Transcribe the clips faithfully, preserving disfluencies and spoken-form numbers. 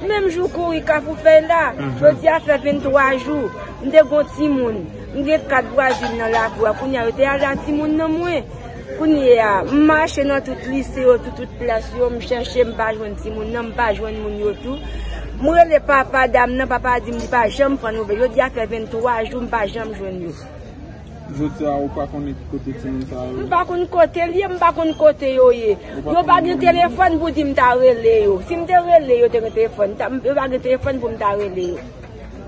Menm jou kouri Kafou Fèy la, jodi a fè venntwa jou, m te gon timoun. M gen kat vwazin nan lakou a, kounye a yo te al a timoun nan mwen. Kounye a, m mache nan tout lise yo, tout, tout plas yo, m chèche, m pa jwenn timoun nan, m pa jwenn moun yo tou. M rele papa dam nan, papa di m li pa janm pran nouvèl. Jodi a fè venntwa jou, m pa janm jwenn yo. Jodi a, ou pa konnen ki kote timoun sa yo ye? M pa konn kote l ye, m pa konn kote yo ye. Yo pa gen telefòn pou di m ta rele yo. Si m te rele yo, te gen telefòn, ta- yo pa gen telefòn pou m ta rele yo.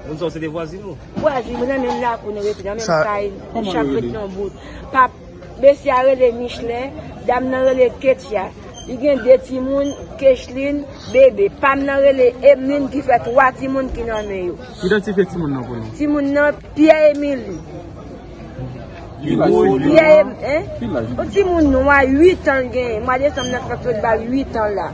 Moun sa yo se de vwazin ou? Vwazin, mwen nan menm lakou nou rete, nan menm kay, chak ret yon bout. Pap, mesye a rele Michelin, dam nan rele Ketia. Li gen de timoun, Kechlin, Bebe. Pa m nan rele Emeline ki fè twa timoun ki nan men yo. Idantifye timoun nan pou nou. Timoun nan, Pierre Emily. Pierre Em- en? Yon timoun nwa uit an l genyen. Mwa desanm nan fèk sot ba l uit an la.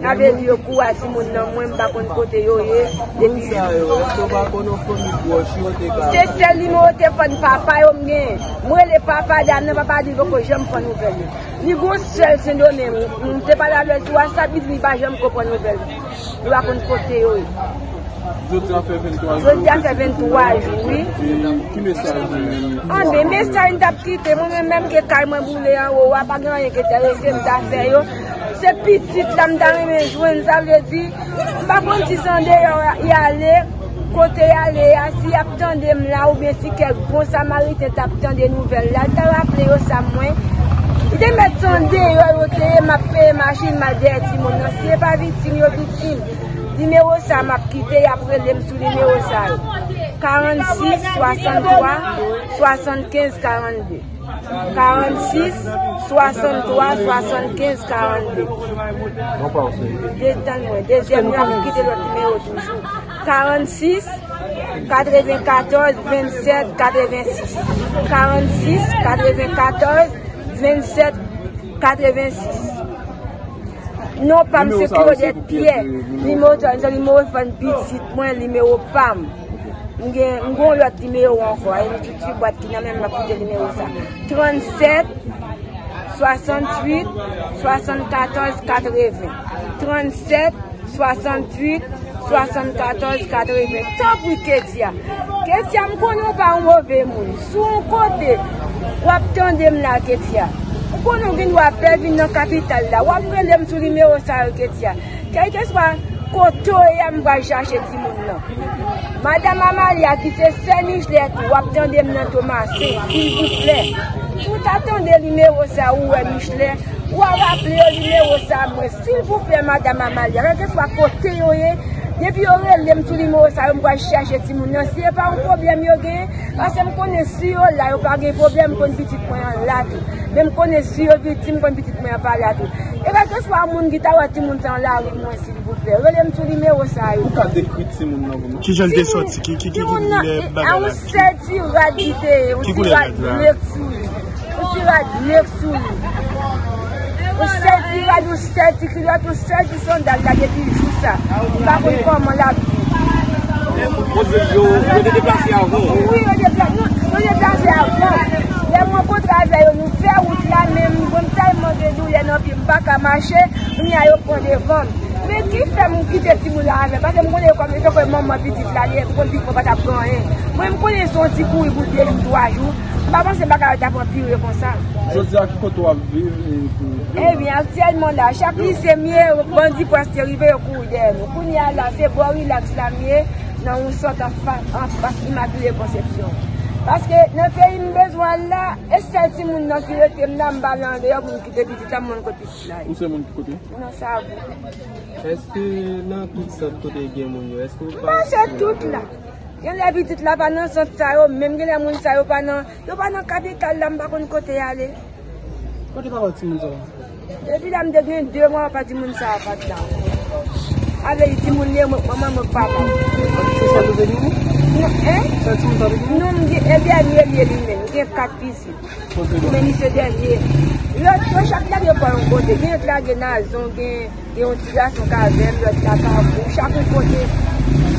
Sa vle di yo kouri a timoun nan, mwen m pa konn kote yo ye. Depi sa yo, èske w pa konn yon fanmi pwòch yo te ka. Se sèl nimewo telefòn papa yo m genyen. M rele papa dam nan, papa di l poko janm pran nouvèl yo. Li gon sèl Sendomeng, m te pale avè l sou WhatsApp, li di li pa janm ko pran nouvèl. Li pa konn kote yo ye. Jodi a fè venntwa jou. Jodi a fè venntwa jou, wi. E ki mesaj ou menm? Anben, mesaj m t ap kite, mwen menm, menm ke kay mwen boule anwo a, pa gen anyen ki enterese m ta fè yo. Se pitit la m ta renmen jwenn, sa vle di, m pa konn si se andeyò y ale, kote y ale a, si y ap tande m la, oubyen si kèk bon samariten t ap tande nouvèl la, l ta raple yo sa mwen. Li te mèt se andeyò yo te ye, m ap peye machin, m al dèyè timoun nan. Si e pa viktim yo viktim, nimewo sa m ap kite, y ap rele m sou nimewo sa yo. Karannsis, swasanntwa, swasannkenz, karannde. Karannsis, swasanntwa, swasannkenz, karannde. Detann mwen, dezyèm nan, m kite lòt nimewo toujou. Karannsis, katrevenkatòz, vennsèt, katrevensis. Karannsis, katrevenkatòz, vennsèt, katrevensis. Non pa m se Claudette Pierre. Nimewo sa se nimewo telefòn pitit mwen, nimewo pa m. M gen, m gen yon lòt nimewo ankò, e yon ti, ti bwat ki nan men m, m ap kite nimewo sa. Trannsèt, swasantuit, swasannkatòz, katreven. Trannsèt, swasantuit, swasannkatòz, katreven. Tanpri, Ketia. Ketia, m konnen w pa yon move moun. Si w yon kote, w ap tande m la, Ketia. M konnen w gen dwa pè vin nan kapital la. W ap rele m sou nimewo sa yo, Ketia. Kèlkeswa kote w ye a, m pral chache timoun nan. Madanm Amalia, ki se sè Michelet, w ap tande m nan Tomasen, silvouplè. Si w ta tande nimewo sa, ou wè Michelet, ou a raple yo nimewo sa mwen, silvouplè, madanm Amalia, kèlkeswa kote yo ye, depi yo rele m sou nimewo sa yo, m pral chèche timoun nan. Si e pa yon pwoblèm yo genyen, paske m konnen si yo la, yo pa gen pwoblèm, m konn pitit mwen an la tou. Men m konnen si yo viktim, m konn pitit mwen an pa la tou. E kèlkeswa moun ki ta wè timoun sa an lari mwen, silvouplè, rele m sou nimewo sa yo. Ou ka dekri timoun nan pou nou? Kijan l te sòti? Ki, ki, ki, ki koulè bagay la? A yon sèl ti rad li te ye, yon ti rad ble sou li. Yon ti rad ble sou li. Yon sèl ti rad, yon sèl ti kilòt, yon sèl ti sandal la depi jou sa. M pa konn kòman l ap viv. Yo, yo te deplase avan? Wi, yo depla-, nou, yo deplase avan. Lè m rankontre avè yo, nou fè wout la, men mwen m tèlman gen doulè nan pye, m pa ka mache, kounye a yo pran devan m. Men ki fè m kite timoun la avè m? Paske m konnen kòm etanke manman pitit la, li, m konn pitit mwen pa t ap gen anyen. Mwen, m konnen se yon ti kouri pou de jou, twa jou. M pa panse bagay yo t ap anpire konsa. Jodi a, ki kote w ap viv e pou... Ebyen, aktyèlman la, chak lise m ye, bandi pwès te rive, yo kouri dèyè nou. Kounye a la, se bò Rilaks la m ye, nan yon sant anfa-, anfas Imakile Konsepsyon. Paske nan peyi m bezwen al la, e sèl timoun nan ki rete m la, m ba l andeyò pou m kite pitit la, m konn kot pitit la ye. Ou se moun ki kote? Nan Savou. Èske nan tout sant kote gen moun yo, èske ou pa... M pase tout la. Gen lè pitit la pa nan sant sa yo, menm gen lè moun sa yo pa nan, yo pa nan kapital la, m pa konn kote y ale. Kote papa timoun sa yo? Depi lè m te gen de mwa, papa timoun sa a pa t la. Avè li timoun li ye, mwen, manman mwen, papa. Se sèl ou te gen? Non, en? Sèl timoun sa ou te gen? Non, m gen, e dènye li ye li menm, m gen kat pitit. Men li se dènye. Lòt yo chak lage kò yon kote. Gen lòt lage Nazon, gen, gen yon ti gason k avè m, lòt la Kafou, chak yon kote.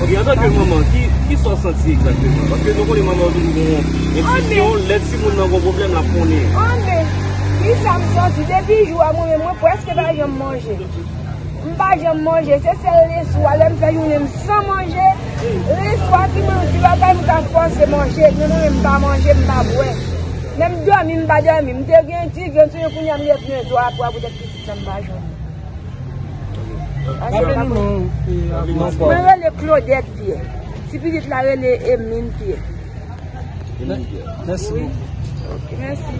Ok, antanke manman, ki, ki sa w santi egzakteman? Paske nou konnen manman yo toujou gen yon entisyon, lè timoun nan gen yon pwoblèm, l ap konnen. Anben, ki sa m santi? Depi jou a, mwen menm, mwen prèske pa janm manje. M pa janm manje, se sèl leswa, lè m fè jounen m san manje. Leswa, si mwen di bagay, m ka fòse manje, men mwen menm m pa manje, m pa bwè. Menm dòmi, m pa dòmi. M te gen ti grenn, kounye a m leve twa fwa poutèt pitit la, m pa jwenn. Mwen rele Claudette Pierre. Ti pitit la rele Emine Pierre. Mèsi. Mèsi.